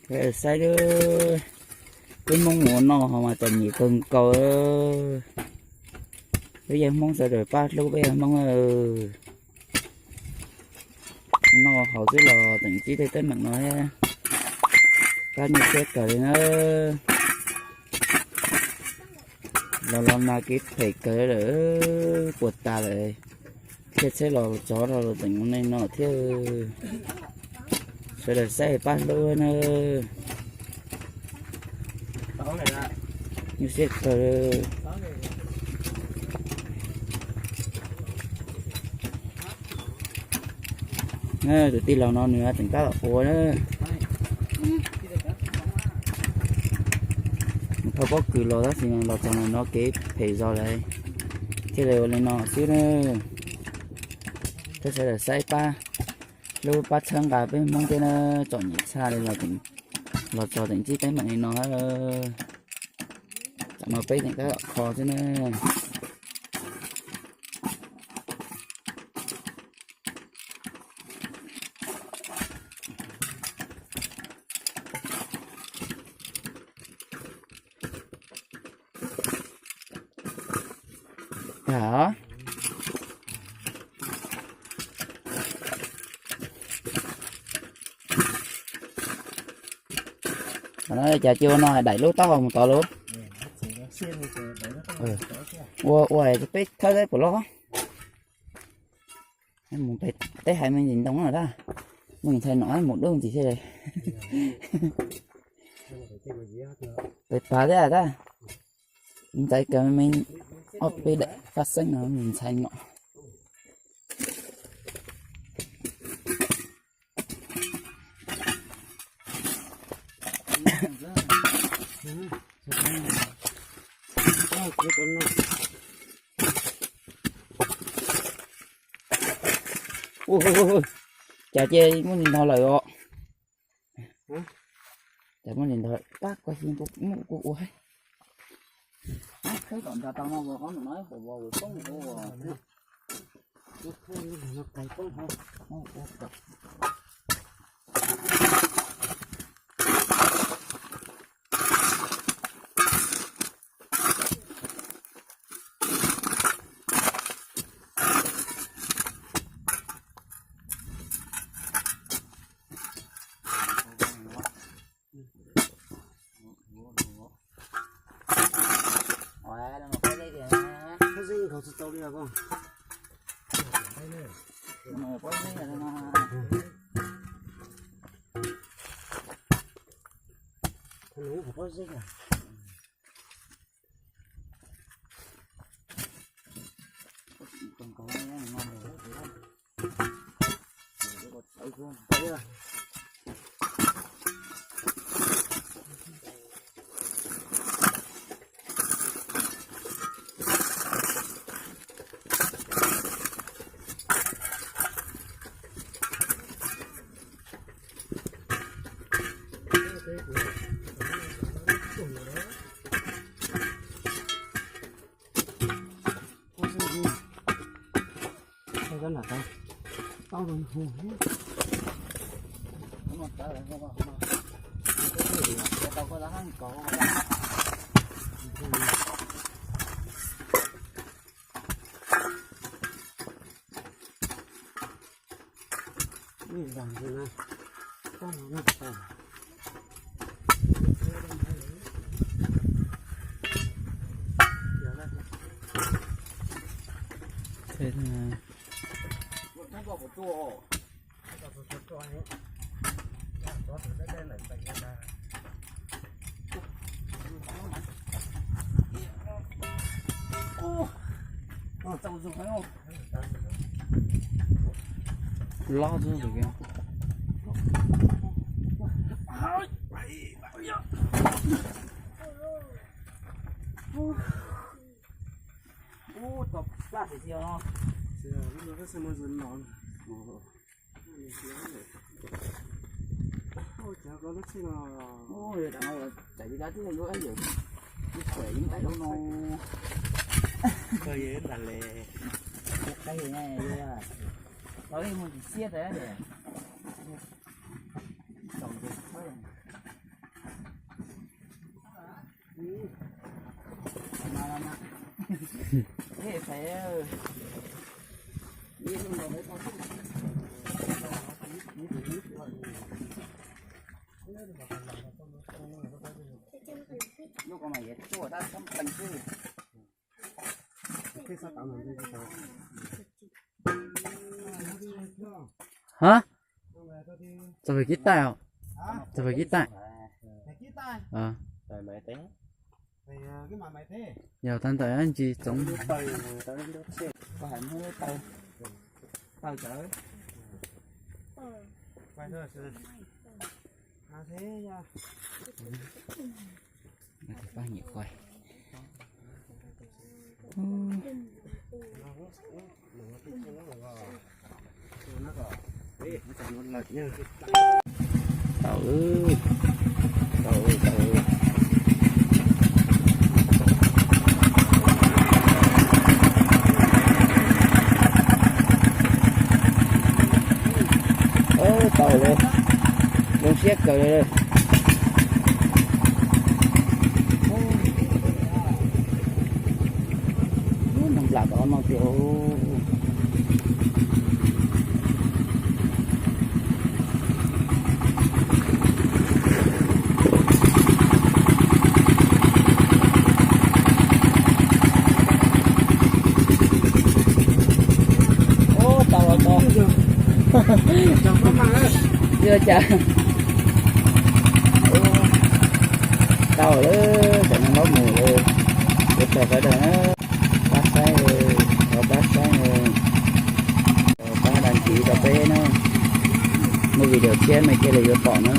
Saib, peb Hmoob mus noj hauv mas txom nyem kawg nkaus. Peb yawg Hmoob sawv daws pab hlub peb yawg Hmoob. Noj haus xwb los tseem ntsib tej teeb meem no thiab, pab nyuaj siab kawg li na. Los los mas kev phem kawg lawm, puas tas lawm, thiaj tsheb los tsov los tseem ua li no thiab. Sawv daws saib pab hlub na. Nyuaj siab kawg. Tus tij laug no nws tseem tab tom ua na. Nws thauj pob kws los tab sis los txog no kev phem zog lawm, thiaj li ua li no xwb na. Peb sawv daws saib pab hlub pab txhawb nqa peb Hmoob thiab na, txom nyem tshaj li los, los txog tseem ntsib teeb meem li no. Tam no peb tseem tab tom kho xwb na. Tag. Qhov no cas cia ua no daim lub taub hau mus tod lauj. Ua ua peb thawb puas loj. Mus pem teb hais me ntsis ntoo na tab, me ntxhais nom mus dub ntxiv thiab. Pem pas thiab tab, ntxhais kawg me, ob peb daim faj xeeb no me ntxhais nom. Ua, cas ces muaj ntsis ntog lawm os. Cas muaj ntsis ntog lawm, pab kuv xyuas kuv ua. Tom nrad tau no, qhov no poob, Lob xwb tus kiag. Ub, tau plab tiag tiag no. Ub, tam no txawm li dab twb yuav ib yam, ib txhia ib nqaij lub no. Koj yog ib ntas les. Qab ne, los mus tsis siab tas. Hả? Txog pem kib taij os. Txog pem kib taij. Yog tag ntawm ntsis txoov. Pab nyem quay. Tau, tau, tau. Tau lawm, zoo siab kawg li. Nplam tom no tiag. Ub, tau los tau. Yog cas. Tau lawm, tam no los mus lawm. Ua tsaug sawv daws na, pab saib, thov pab saib, pab đăng ký rau peb na. Muaj video tshiab nej thiaj li yuav pom na.